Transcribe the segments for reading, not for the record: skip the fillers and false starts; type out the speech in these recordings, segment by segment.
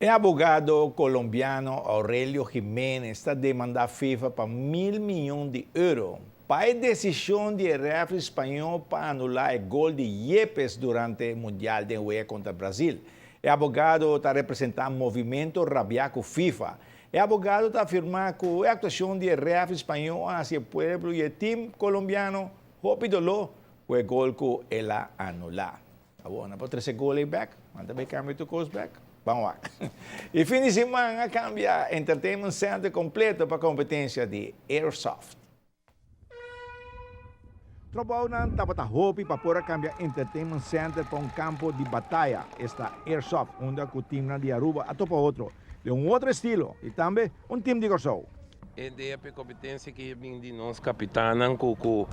E abogado colombiano Aurelio Jiménez ta demanda FIFA pa 1000 miyon di euro pa e decision di referee spaño pa anula e gol di Yepes durante e Mundial di UEFA contra Brasil. E abogado ta representa Movimento Rabia cu FIFA. E abogado ta afirma cu e actuacion di referee spaño hacia e pueblo y e team colombiano hopi dolor cu e gol cu el a anula. Awor, pa trece gol back, manda bay cambia tur cos back. Ban wak. E fin di siman a cambia Entertainment Center completo pa competencia di Airsoft. Trabounan tabata hopi pa por a cambia Entertainment Center pa un campo di bataya, esta Airsoft, unda cu team di Aruba a topa otro, di un otro estilo, y tambe un team di Corsou. E idea pa competencia cu bin di nos capitan cu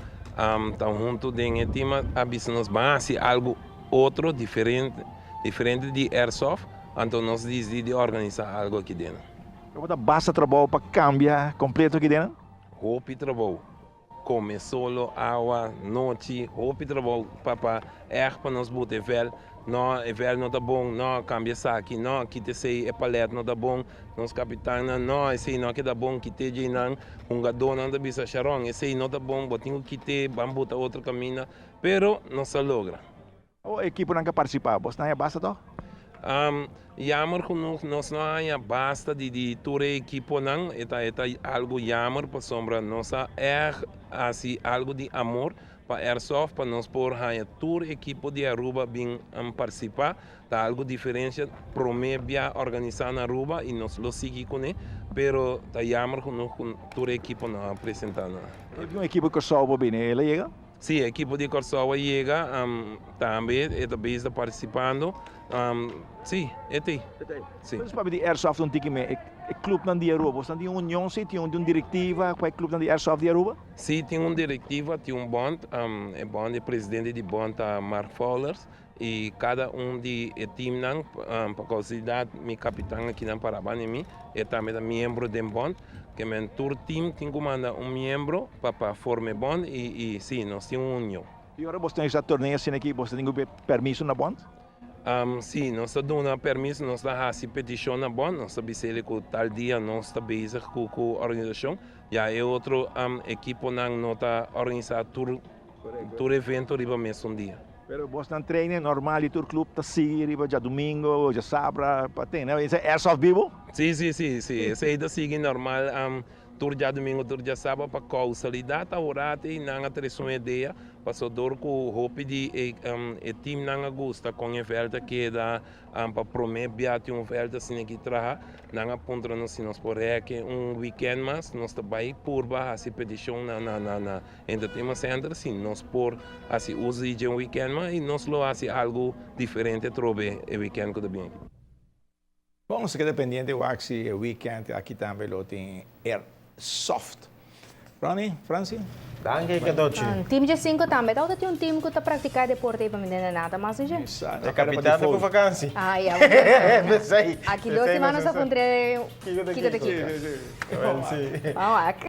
ta hunto den team a bisa nos ban haci algo otro diferente, diferente di Airsoft, anto nos dicidi di organisa algo aki den. Como ta basta trabou pa cambia completo aki den? Hopi trabou. Come solo, awa, nochi, hopi trabou, papa, erg pa nos bota veld. No, e veld no ta bon, no, cambia esaki, no, kita esey, e palet no ta bon, nos capitan, no, esey no ta bon, kita nan, hungado nan ta bisa Sharon, esey no ta bon, bo tin cu kita, ban bota otro caminda, pero nos a logra. E ekipo nan a participa, boso no basta toch? Jammer genoeg, nos no a basta di tur ekipo nan, e ta algo jammer pasobra nos a erg asina algo di amor pa Airsoft, pa nos por haya tur ekipo di Aruba bin participa, ta algo diferencia prome bia organisa na Aruba y nos lo sigui cune, pero ta jammer genoeg cu tur ekipo no a presenta. E un ekipo cu Corsou bini, el a yega? Si, ekipo di Corsou a yega, tambe ta bezig participando. Si, e tin. Si. Mas pa di Airsoft un tiki me, e club nan di Aruba, boso tin un union, si, tin un directiva, cua club nan di Airsoft di Aruba? Si, tin un directiva, tin un bond, e bond, e presidente di bond ta Mark Fowlers y cada un di e team nan, pa casualidad, mi capitan aki nan para mi, e tambe ta miembro di bond, kiermen tur team tin cu manda un miembro pa forma bond y si, nos tin un union. Y ora boso tin e torneo asina aki, boso tin permiso na bond? Si, nos ta duna permiso, nos ta haci peticion na bond, nos ta bisa cu tal dia nos ta bezig cu e organisacion. Ya e otro ekipo nan no ta organisa tur evento riba mesun dia. Pero boso ta train normal y tur club ta sigui riba diadomingo, diasabra, pa tin, ne? Esey Airsoft bibo? Si. Esey ta sigui normal, tur diadomingo, tur diasabra, pa casualidad awor y nan a trece un idea, paso dor cu hopi di e team nan a gusta con e veld a keda, pa prome bia tin un veld asina aki traha, nan a puntra nos si nos por rek un weekend mas. Nos ta bay purba haci peticion na Entertainment Center si nos por haci uso di un weekend mas y nos lo haci algo diferente trobe e weekend cu ta bin aki. Bon, nos keda pendiente wak si e weekend aki tambe lo tin Airsoft. Ronnie, Franci? Danki, Cadochi. Team G5 tambe. Anto tin un team cu ta practica deporte pa mi nada mas, ne? E capitan ta cu vakantie. Ah, ja. Esey. Aki 2 siman nos a puntra Kiko Kiko ta ta Kiko. Kiko. Si. Vamos lá.